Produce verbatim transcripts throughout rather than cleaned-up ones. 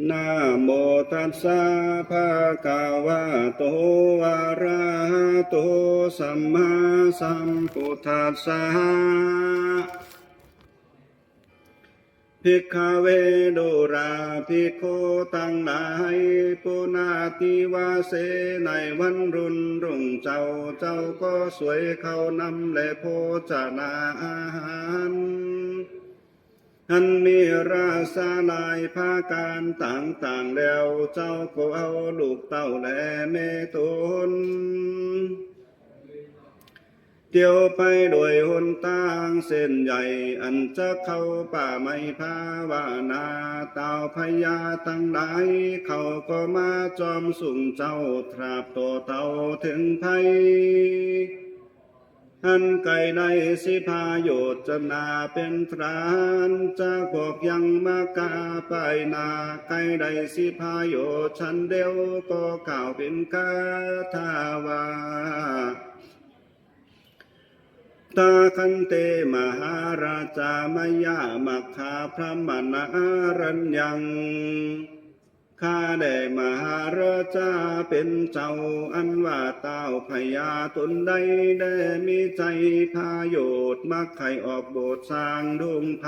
นะโมตัสสะ ภะคะวะโต อะระหะโต สัมมาสัมพุทธัสสะ ภิกขะเว ดูราภิกขุตังหลาย ปุณณาทิวาเส ในวันรุ่นรุ่งเจ้า เจ้าก็สวยเข้านำแลโภชนาอาหาร อันมีราษาหลายประก๋านต่างๆ แล้ว เจ้าก็เอาลูกเต้าและแม่ตน เตียวไปโดยหนตางเส้นใหญ่ อันจะเข้าป่าไม้ภาวนา เต้าพญาตังหลาย เขาก็มาจอมสูงเจ้า ตราบต่อเต้าเถิงไพ อันไกลได้สิบห้าโยชน์ จะนาเป๋นตราน จะบอกยังมะกาไปหน้า ไกลได้สิบห้าโยชน์ ฉันเดียวก็กล่าวเป๋นคาถาว่า ทาคันเต มหาราชา มะยะ มัคคา พรหมะนา อารัญญัง ข้าแด่มหาราชาเป๋นเจ้า อันว่าเต้าพญาตนใด ได้มีใจ๋ประโยชน์ มักใค่ออกบวชสร้างดวงไพ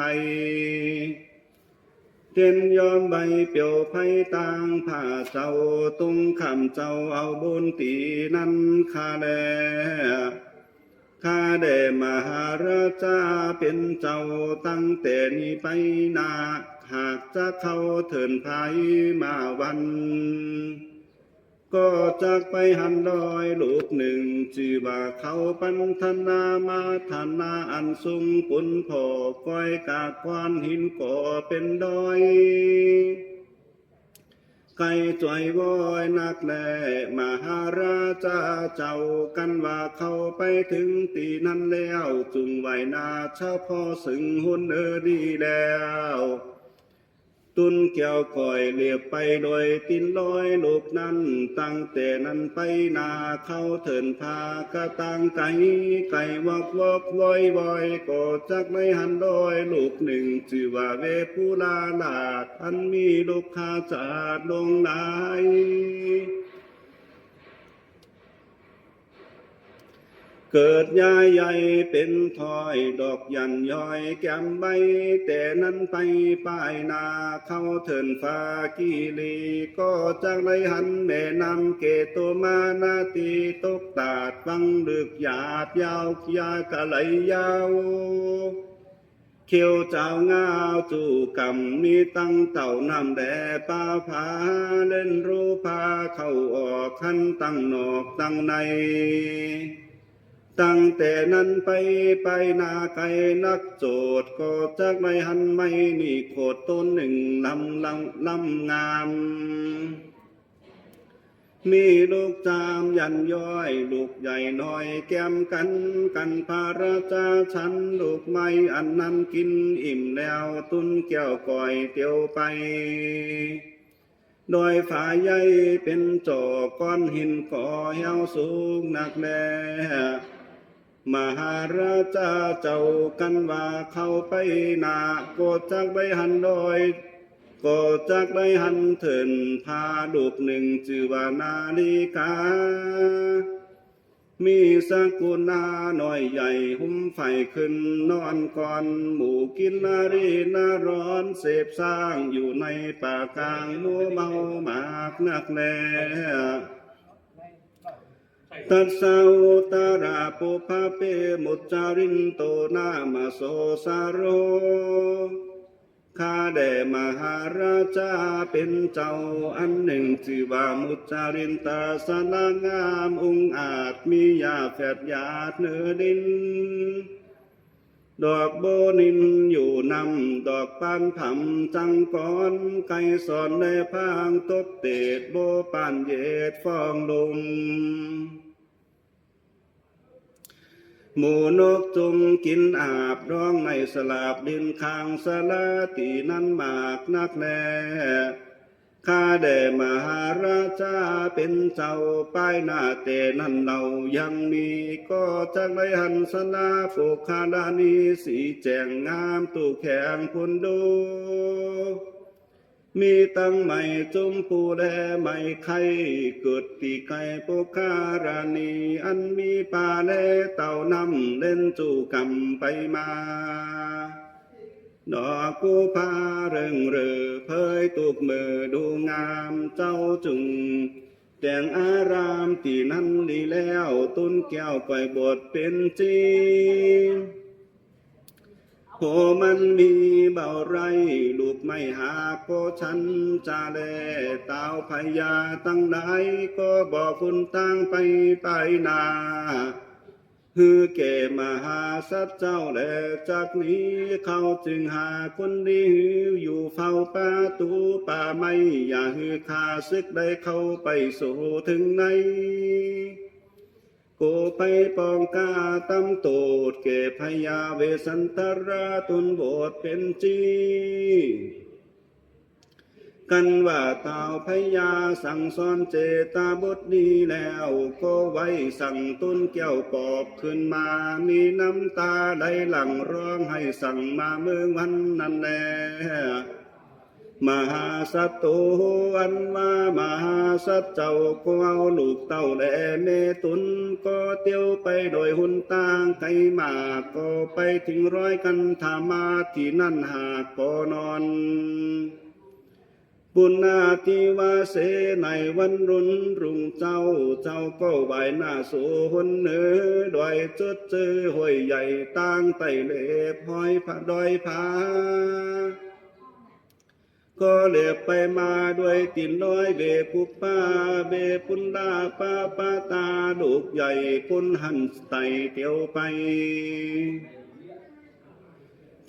เต็นยอมใบ้เปียวไพตางพระเจ้า ตรงข้ามเจ้าเอาบุญตี้นั้นข้าแล ข้าแด่มหาราชาเป๋นเจ้า ตั้งแต่นี้ไปหน้า หากจะเข้าเถินไพมาวัน ก็จักไปหันดอยลูกหนึ่ง จื้อว่าเขาปันธนา มาธนาอันสูง ปุ้นผ่อก้อยกาก้อนหินก่อเป๋นดอย ไกลจ่อยวอยนักแล มหาราชาเจ้า กันว่าเข้าไปเถิงตี้นั้นแล้ว จุ่งไหว้หน้าเฉพาะซึ่งหนเออดีแล้ว ตุ๊นแก้วก้อยเลียบไปโดยตี๋นดอยลูกนั้น ตั้งแต่นั้นไปหน้าเข้าเถินไพก็ต่างไกล ไกลวอกวอกวอยวอย ก็จักได้หันดอยลูกหนึ่ง จื้อว่าเวปุราราช อันมีลุกขาจาดลงหลาย เกิดยาใหญ่เป๋นถ้อย ดอกหยันย้อยแก้มใบ แต่นั้นไปปายหน้าเข้าเถินฟ้ากิริ ก็จักได้หันแม่น้ำเกตุมานาตีตกตาด ฟังลึกหยาดยาวยากะไหลยาว เขียวจาวงาวจูกำ มีตั้งเต้าน้ำแด่ปลาผา เล่นรู้พาเข้าออก หันตั้งนอกตั้งใน ตั้งแต่นั้นไปปายหน้าไกลนักโจทย์ ก็จักได้หันไม้นี่โคตรต้นหนึ่งลำลำลำงาม มีลูกจามหยันย้อย ลูกใหญ่น้อยแก้มกัน กันพระราชาฉันลูกไม้อันนั้นกินอิ่มแล้ว ตุ๊นแก้วก้อยเตียวไป ดอยฝาใหญ่เป๋นจ่อก้อนหินก่อแฮวสูงนักแล มหาราชาเจ้า กันว่าเข้าไปหน้า ก็จักได้หันดอย ก็จักได้หันเถินไพลูกหนึ่ง จื้อว่านาลิกา มีสกุณาน้อยใหญ่ หุ้มไฟขึ้นนอนก่อน หมู่กินนารีนาร้อน เสพสร้างอยู่ในป่ากลาง มัวเมามากนักแล ตัสสะอุตตะระปุพพะเป มุจจารินโต นามโสสะโร ข้าแด่มหาราชาเป๋นเจ้าอันหนึ่ง จื้อว่ามุจจารินตาสนะงามองอาจ มีหญ้าแฝดหยาดเนื้อดิน ดอกโบนินอยู่นำ ดอกปานผำจังกร ไกรสอนและพางตบเตด โบปานเยดฟองลม หมู่นกจุงกินอาบ ร้องในสลาบดินข้างสลา ตี้นั้นมากนักแล ข้าแต่มหาราชาเป๋นเจ้า ปายหน้าแต่นั้นเล่ายังมี ก็จักได้หันสนาปุคคลานี้ สีแจ่งงามทุกแห่งพุ้นดู มีตังไม้จุมปูและไม้ไคร้ เกิดตี้ใก้ปุคคลานี้ อันมีป่าและเต้าน้ำเล่นจู๋กำไปมา ดอกภูผาเริงเร่อเผยทุกมื้อดูงาม เจ้าจึงแต่งอารามตี้นั้นดีแล้ว ตูนแก้วก้อยบวชเป๋นจริง โผมันมีเบาไร ลูกไม้หักโผฉันจะแล ท้าวพญาตังหลาย ก็บอกหนตางไปปายหน้า หื้อแก่มหาสัตว์เจ้าแล จากนี้เขาจึงหาคนดี หื้ออยู่เฝ้าประตู๋ป่าไม้ อย่าหื้อข้าศึกได้เข้าไปสู่เถิงใน ก็ไปป้องกาตำโต้ษแก่พญาเวสสันตรา ตูนบวชเป๋นจริง กันว่าท้าวพญาสั่งสอนเจตบทนี้แล้ว ก็ไว้สั่งตูนแก้วปอบขึ้นมา มีน้ำตาไหลหลั่งร้องไห้สั่งมาเมื่อวันนั้นแล มหาสัตว์โตอันว่ามหาสัตว์เจ้า ก็เอาลูกเต้าและแม่ตูน ก็เตียวไปโดยหนตางไกลมาก ก็ไปเถิงรอยกันธามาศ ตี้นั่นหากก็นอน ปุณณาธิวาเส ในวันรุ่นรุ่งเจ้า เจ้าก็ไหว้หน้าสู่หนเหนือ ดอยจุดจื้อห้วยใหญ่ตางใต้เล็บห้อยผาดอยผา ก็เล็บไปมาด้วยตี๋นดอยเวปุปปา เวปุณณาปาปาตา ลูกใหญ่ปุณหันไต่เตียวไป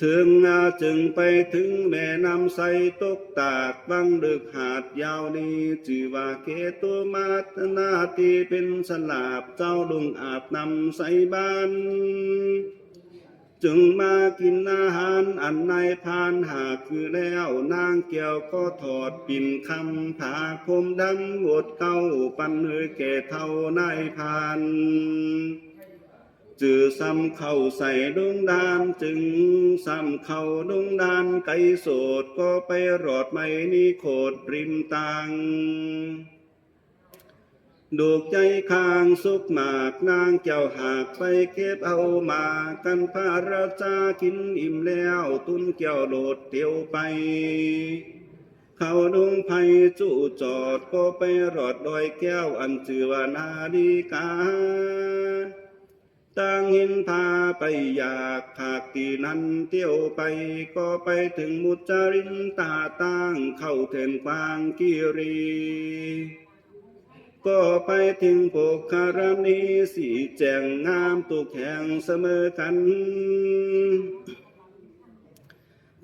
เถิงอาจึงไปเถิงแม่น้ำใสตกตากวังลึกหาดยาวนี้ จื้อว่าเกตุมาตนาตี้เป๋นสลาบเจ้าลุงอาบน้ำใสบ้าน จึงมากินอาหารอันนายพรานหากหื้อแล้ว นางแก้วก็ถอดปิ่นคำผ้าคลุมดำอดเกล้าปันหื้อแก่เฒ่านายพราน จื้อซ้ำเข้าใส่ดงด่าน จึงซ้ำเข้าดงด่านไกลโสด ก็ไปรอดไม้นิโคตริมตาง ดูกใจ๋ข้างสุกมาก นางแก้วหากไปเก็บเอามา กันพระราชากินอิ่มแล้ว ตูนแก้วโลดเตียวไป เข้าดงไผ่จุจอด ก็ไปรอดดอยแก้วอันจื้อว่านาลิกา ตั้งหินพาไปอยากหากตี้นั้นเตียวไป ก็ไปเถิงมุจจารินตาตั้งเข้าเถิงกวางกิรี ก็ไปเถิงโภคคารณี สีแจ่งงามทุกแห่งเสมอกัน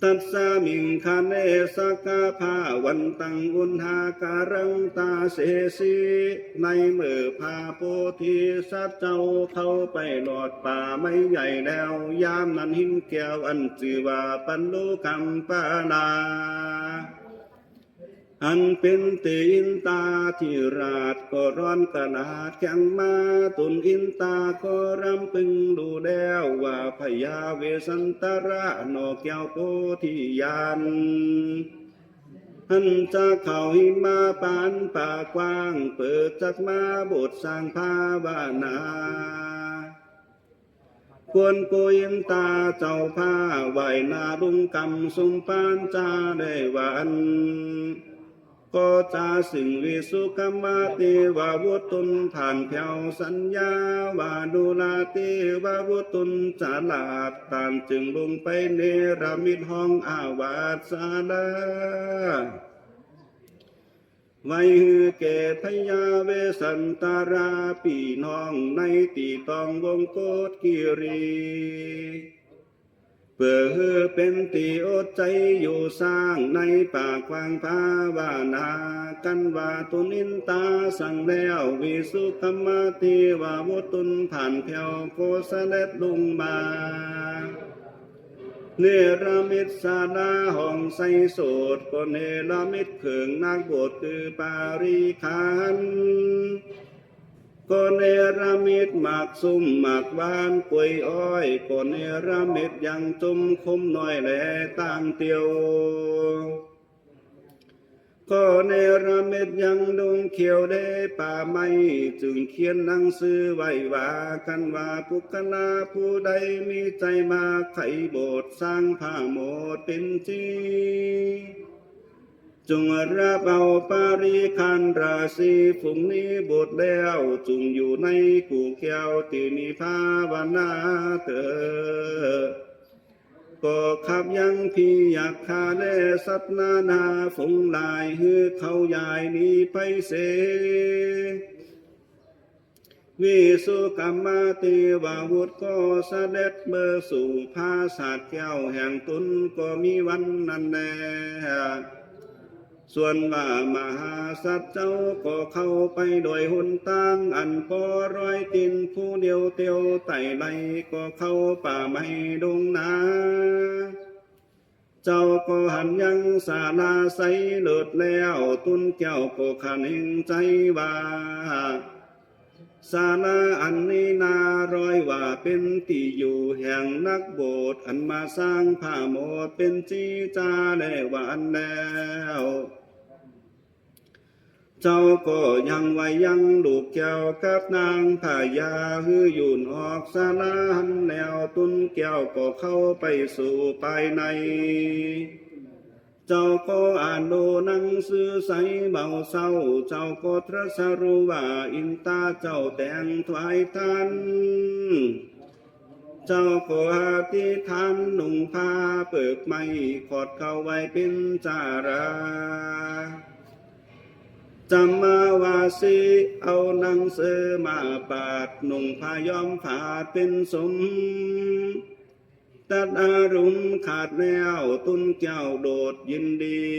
ตัสสะมิงคเณ สักกะภาวันตัง อุณหาการัง ตาเสสี ในเมื่อพระโพธิสัตว์เจ้าเข้าไปรอดป่าไม้ใหญ่แล้ว ยามนั้นหินแก้วอันจื้อว่าปันดุกัมปะลา อันเป๋นตี้อินตาธิราชก็ร้อนกะหนาดแข็งมา ตูนอินตาก็รำพึงดูแล้วว่า พญาเวสสันตระหน่อแก้วโพธิญาณ หันจะเข้าหิมะปานป่ากว้าง เปิดจักมาบทสร้างภาวนา ควรโกอินตาเจ้าพาไหว้หน้าลุงกำสุมปานจาได้หวาน ก็จะซึ่งวิสุกรรมเทวบุตรตนผ่านแผวสัญญา ว่าดูราเทวบุตรตนจะลาด ต้านจึงลงไปเนรมิตห้องอาวาสศาลา ไว้หื้อแก่พญาเวสสันตราปี้น้องในตี้ต้องวงโกศกิรี เปื้อหื้อเป๋นตี้อดใจ๋อยู่สร้างในป่ากว้างภาวนา กันว่าตูนอินตาสั่งแล้ว วิสุกรรมเทวบุตรตนผ่านแผวก็เสด็จลงมา เนรมิตศาลาห้องใสโสด ก็เนรมิตเครื่องนักบวชคือปาริขาร ก็เนรมิตหมากซุ่มหมากหวานกล้วยอ้อย ก็เนรมิตยังจุ่มคมน้อยและต่างเตียว ก็เนรมิตยังดงเขียวและป่าไม้ จึงเขียนหนังสือไว้ว่า คันว่าปุคคละผู้ใดมีใจมาใคร่บวชสร้างพระโมทเป็นจี จงรับเอาปาริขารราศีฝูงนี้บวชแล้ว จงอยู่ในกู่แก้วที่มีภาวนาเถิด ก็ขับยั้งพยัคฆะและสัตว์นานาฝูงหลาย หื้อเขาย้ายหนีไปเสีย วิสุคัมมะเทวบุตรก็เสด็จเมือสู่ปราสาทแก้วแห่งตน ก็มีวันนั้นแล ส่วนว่ามหาสัตว์เจ้าก็เข้าไปโดยหนตางอันปอรอยตีนผู้เดียวเตียวไต่ไล ก็เข้าป่าไม้ดงนา เจ้าก็หันยังศาลาใสเลิศแล้ว ตนแก้วก็คะนึงใจว่า ศาลาอันนี้นาร้อยว่าเป็นตี้อยู่แห่งนักบวชอันมาสร้างพระโมทเป็นจีจาและหวานแล้ว เจ้าก็ยังไว้ยังลูกแก้วกับนางพญา หื้อหยุนออกศาลาหั้นแล้ว ตนแก้วก็เข้าไปสู่ภายใน เจ้าก็อ่านดูหนังสือใสเบาเศร้า เจ้าก็ตรัสรู้ว่า อินทาเจ้าแต่งถวายทาน เจ้าก็อธิษฐานนุ่งผ้าเปลือกไม้ขอดเข้าไว้เป็นจารา จำมาวาสีเอาหนังสือมาปาด นุ่งผ้าย้อมผ้าเป็นสม ตัดอารุมขาดแล้ว ตนแก้วโดดยินดี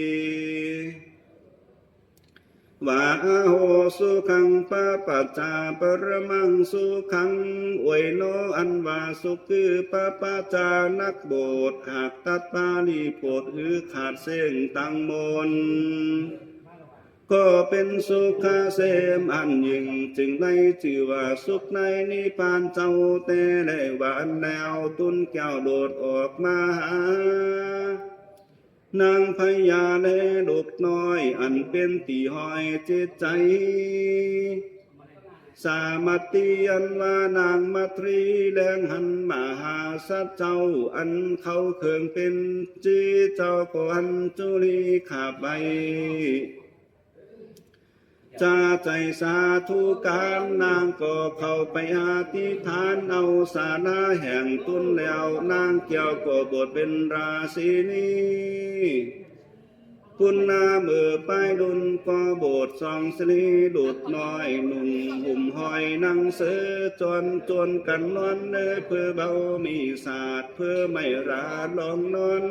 ว่า อาโห สุขัง ปะปัจจา ปรมัง สุขัง อวยหนออันว่าสุขคือ ปะปัจจา นักบวช หากตัดปาริโภค หื้อขาดเส้นตังมน ก็เป็นสุขเกษมอันยิ่ง จึงได้ชื่อว่าสุขในนิพพานเจ้าแต๊แล หวานแล้ว ตนแก้วโดดออกมาหา นางพญาและลูกน้อย อันเป็นตี้ห้อยจิตใจ สามัคคีอันว่านางมัทรี แลหันมหาสัตว์เจ้า อันเขาเคิงเป็นจีเจ้า ก็อัญจุลีขาบไว้ จาใจ๋สาธุการ นางก็เข้าไปอธิษฐานเอาศาลาแห่งตนแล้ว นางแก้วก็บวชเป็นราชินี ปุณณะเมื่อปลายรุ่นก็บวชส่องสิริ ลูกน้อยนุ่งห่มห้อยหนังเสือ จวนจวนกันนอนเนอ เพื่อเบามีสาด เพื่อไม่หลาดลองนอน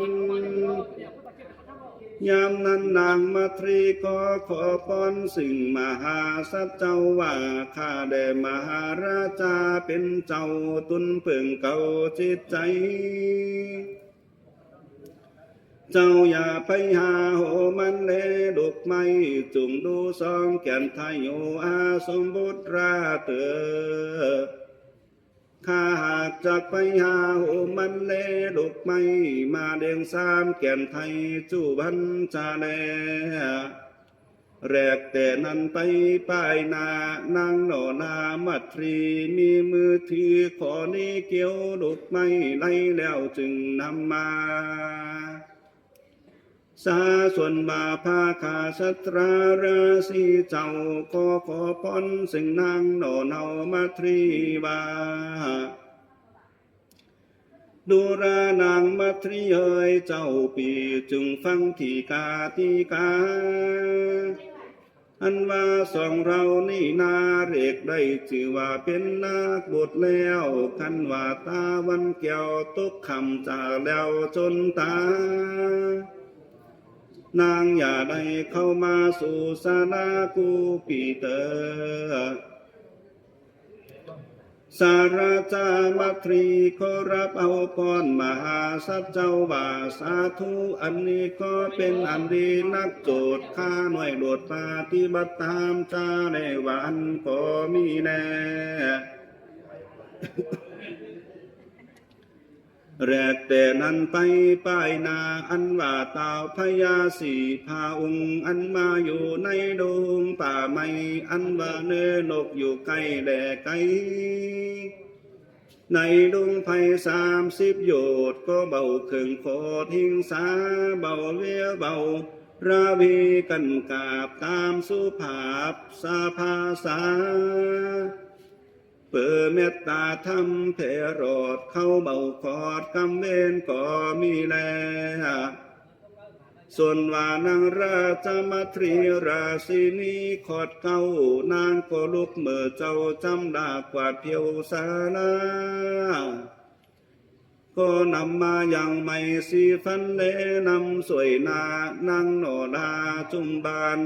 ยามนั้นนางมัทรีก็ขอพรซึ่งมหาสัตว์เจ้าว่า ข้าแด่มหาราชาเป็นเจ้า ตนเพิ่งเกาจิตใจ เจ้าอย่าไปหาโหมันและดอกไม้ จงดูส่องแก่นไทยอยู่อาสมบุตราเถิด ข้าหากจักไปหาโหมันและดอกไม้ มาเลียงสามแก่นไทยจุบันจาแล แรกแต่นั้นไปปลายหน้า นางหน่อนามัทรี มีมือถือขอนี้เกี่ยวดอกไม้ไล่แล้วจึงนำมา สาส่วนว่าพระกษัตราราศีเจ้า ขอขอพรซึ่งนางหน่อเนามัทรีว่า ดูรานางมัทรีเอ๋ยเจ้าพี่ จึงฟังที่กาติกา อันว่าสองเรานี้นา เรียกได้ชื่อว่าเป็นนักบวชแล้ว คันว่าตาวันแก้วตกค่ำจะแล้วจนตาย นางอย่าได้เข้ามาสู่ศาลากูปีเตอร์ สาราจามัตรีขอรับเอาพรมหาสัจเจ้าว่าสาธุ อันนี้ก็เป็นอันดีนัก โจทย์ข้าหน่วยโลดปฏิบัติตามจาในวันก็มีแน่ แรกแต่นั้นไป ป้ายหน้าอันว่าท้าวพญาสีพระองค์ อันมาอยู่ในดงป่าไม้ อันว่าเนินนกอยู่ใกล้แลไกล ในดงไพรสามสิบโยชน์ ก็เบาเคิงโคตรหิงสา เบาเวียเบาระวีกันกราบ ตามสุภาพสภาษา เปื้อเมตตาธรรมแผ่รอด เขาเบาขอดกำเวนก็มีแล ส่วนว่านางราชมัตรีราชินีขอดเกล้า นางก็ลุกเมื่อเจ้าจำลากวาดเผียวสาลา ก็นำมายังไม้สีฟันแลนำสวยหน้านางโนราจุมบาน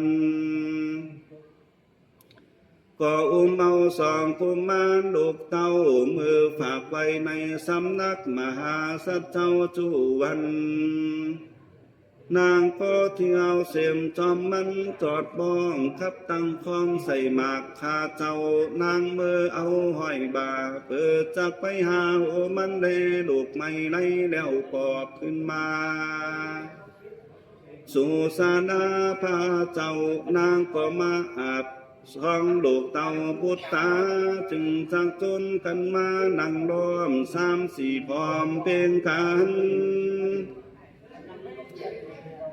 ก็อุ้มเอาสองกุมารลูกเต้า มือฝากไว้ในสำนักมหาสัจเจ้าจุวัน นางก็เที่ยวเสมจอมมันจอดบ้อง ขับตั้งคองใส่หมากข้าเจ้า นางเมื่อเอาห้อยบ่า เปิดจักไปหาโอมันแลลูกไม้ไล่แล้วปอบขึ้นมา สู่สาลาพระเจ้า นางก็มาอาบส่องลูกเต้าบุตรตา จึงจักจนกันมานั่งล้อมสามสี่พร้อมเพรียงกัน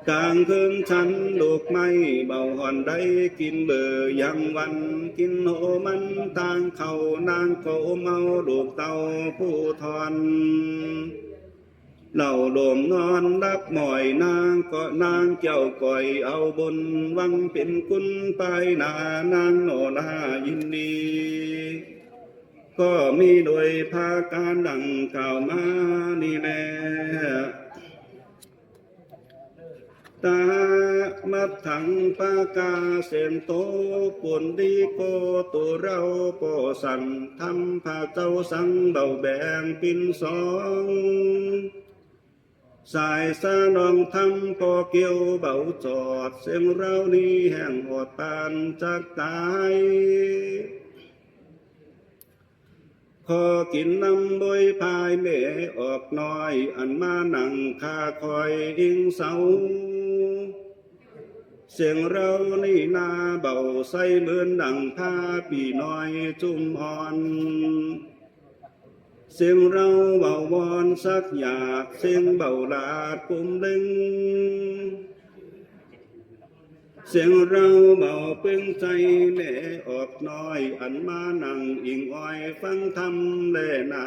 กลางคืนฉันลูกไม้เบาห่อนได้กินเบอร์ยังวัน กินโหมันตางเขา นางก็อุ้มเอาลูกเต้าผู้ทอน เหล้าโลมนอนหลับหมอย นางก็นางเจ้าก่อยเอาบุญ หวังเป็นคุณปายหน้านางโนรายินดี ก็มีโดยประการดังกล่าวมานี้แล ตามัตถังปะกาเสนโต ปุณณีโกตุเราโปสัน ธรรมพระเจ้าสังเบาแบ่งปิ่นสอง สายสะนองธรรมปอเกี่ยวเบาจอด เสียงเรานี้แห่งอดปานจักตาย ขอกินน้ำบวยพายแม่ออกน้อย อันมานั่งคาคอยอิงเสา เสียงเรานี้นาเบาใสเหมือนดังพาปี้น้อยจุมอ่อน เสียงเราเบาวอนสักอยาก เสียงเบาลาดกุมลึง เสียงเราเบาปึงใจแม่ออกน้อย อันมานั่งอิงอ้อยฟังธรรมแลนา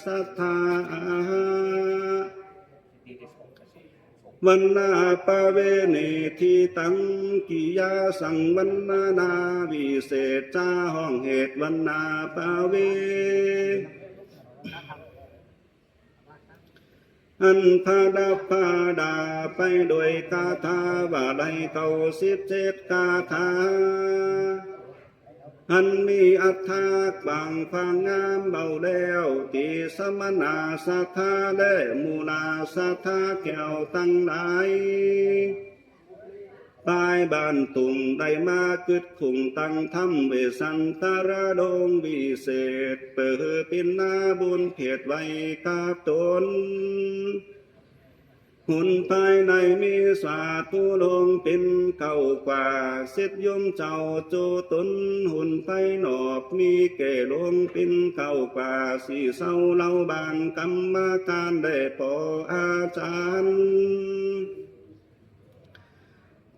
ศรัทธา วันนาปะเวเนทิตัง กิยาสังวันนานาวิเศษจา ห้องเหตุวันนาปะเว อันประดับประดาไปโดยคาถาว่าได้เก้าสิบเจ็ดคาถา อันมีอรรถะกว้างขวางงามเบาแล้ว ตี้สมณะศรัทธาและหมู่นาศรัทธาแก้วตังหลาย ปายบ้านตุงได้มาคึดคุ้งตั้งธรรมเวสสันตรดงวิเศษ เปื้อหื้อปินนาบุญเขตไว้กับตน หุนภายในมีสาธุลงปินเก้ากว่า สิทธิ์โยมเจ้าโจตน หุนภายนอกมีแก่ลงปินเก้ากว่า สี่เศร้าเหล่าบ้านกรรมการและปออาจารย์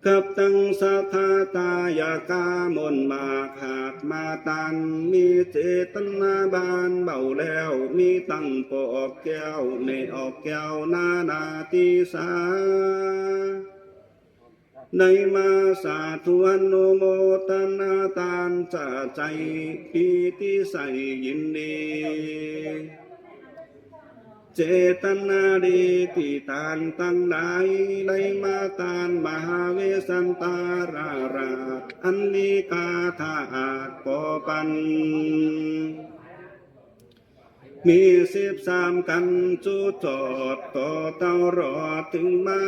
กับตังศรัทธาตายากามนมากหากมาตัน มีเจตนาบานเบาแล้ว มีตั้งปอออกแก้ว แม่ออกแก้วนานาติสา ในมาสาธุอนุโมทนาตานจาใจปีติใสยินดี เจตนาดีตี้ตานตังหลาย ได้มาตานมหาเวสสันตราราช อันนี้คาถาอาจปอปัน มีสิบสามกัณฑ์จุดจอด ต่อเต้ารอดเถิงมา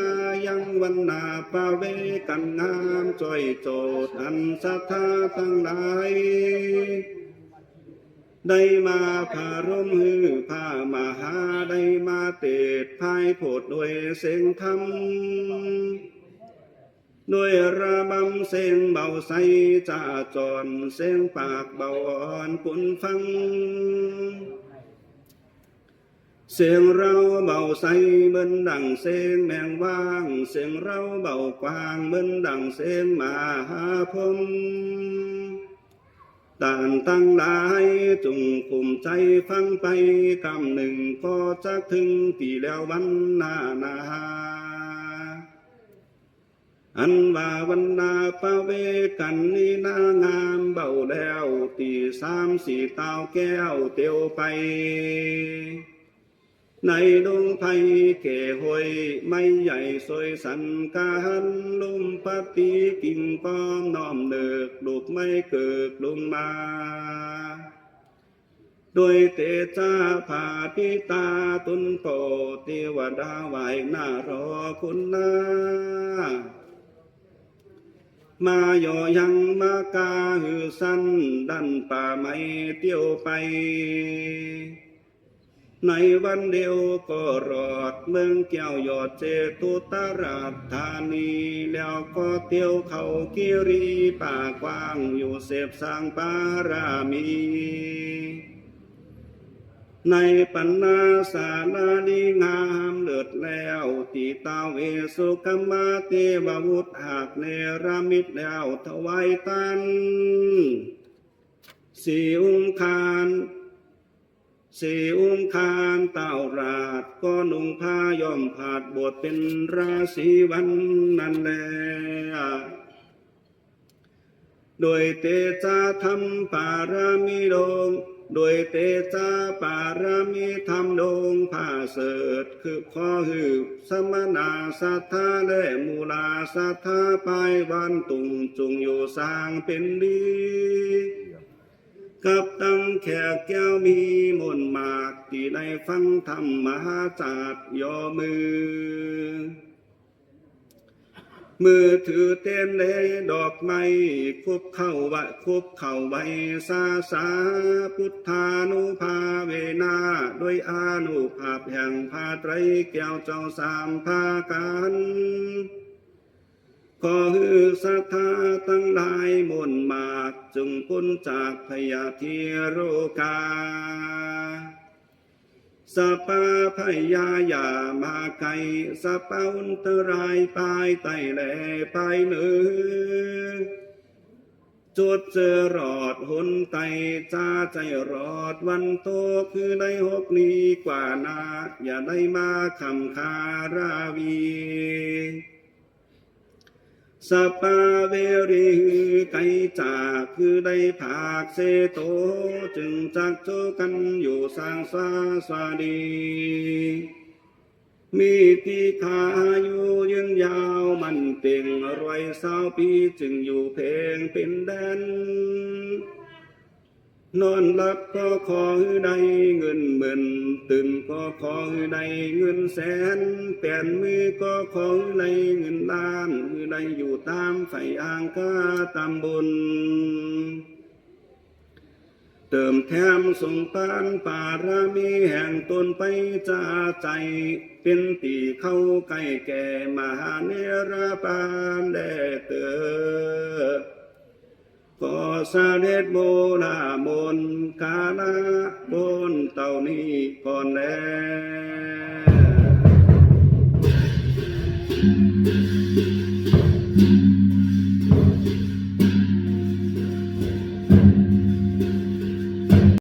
ยังวันนา พระเวกขันธ์งามจ้อยโจทย์ อันศรัทธาตังหลาย ได้มาผาลมหื้อพระมหา ได้มาเตศน์พายโผดด้วยเสียงธรรม ด้วยระบำเสียงเบาใส จะจอนเสียงปากเบาอ่อนปุนฟัง เสียงเราเบาใสเหมือนดั่งเสียงแมงว้าง เสียงเราเบากว้างเหมือนดั่งเสียงมหาพรหม ต้านตังหลายจุ่งกุ้มใจ๋ฟังไป กำนึ่งก็จักเถิงตี้แล้ววันนานา อันว่าวันนาพระเวกขันธ์นี้นางามเบาแล้ว ตี้สามสี่เต้าแก้วเตียวไป ในดงไผ่แก่ห้วยไม้ใหญ่สวยสัน กาหันลมพัดตีกิ่งป้อม น้อมเนิกลูกไม้เกิกลงมา ด้วยเตจาพระปิตาตนโปรด เทวดาไหว้หน้ารอคุณนา มาย่อยังมากาหื้อสัน ดันป่าไม้เตียวไป ในวันเดียวก็รอดเมืองแก้วยอดเจตุตราชธานี แล้วก็เตียวเข้ากิริป่ากว้าง อยู่เสพสร้างบารมี ในปันนาสาลาดีงามเลิศแล้ว ตี้ท้าวเวสสุคัมมาเทวบุตรหากเนรมิตแล้วถวายทาน สี่องค์คาน สี่องค์คานท้าวราชก็นุ่งผ้าย้อมผาดบวชเป็นราศีวันนั้นแล ด้วยเตจาธรรมปารมีดง ด้วยเตจาปารมีธรรมดงผาเสริฐ คือขอหื้อสมณะศรัทธาและหมู่หลาศรัทธาปายวันตุงจุงอยู่สร้างเป็นดี กับตังแขกแก้วมีม่วนมาก ตี้ได้ฟังธรรมมหาจาดย่อมือ มือถือเตียนและดอกไม้ คุบเข้าไหว้ คุบเข้าไหว้สาสา พุทธานุภาเวนะ ด้วยอานุภาพแห่งพระไตรแก้วเจ้าสามประการ ขอหื้อศรัทธาตังหลายม่วนมาก จุ่งป๊นจากพยาธิโรคา สัพพะพยาอย่ามาใกล้ สัพพะอันตรายปายใต้และปายเหนือ จุดเจอรอดหนใต้ จะใจ้รอดวันตก คือได้หกนี้กว่าหน้า อย่าได้มาค้ำคาราวี สัพพะเวรีหื้อไกลจาก คือได้ผากเสโต จึงจักโจกันอยู่สร้างสาสวาดี มีตี้คาอายุยืนยาวมั่นเต็ง ร้อยซาวปีจึงอยู่เพ็งเป็นแดน นอนหลับก็ขอหื้อได้เงินหมื่น ตื่นก็ขอหื้อได้เงินแสน แปนมือก็ขอหื้อได้เงินล้าน หื้อได้อยู่ตามใฝ่อ้างกาตามบุญ เติมแถมส่งปานปารมีแห่งตนไปจาใจ้ เป็นตี้เข้าใกล้แก่มหานิรปานแลเตอ ก็เสด็จโบราณมนต์กาละบนเต้านี้ก่อนแล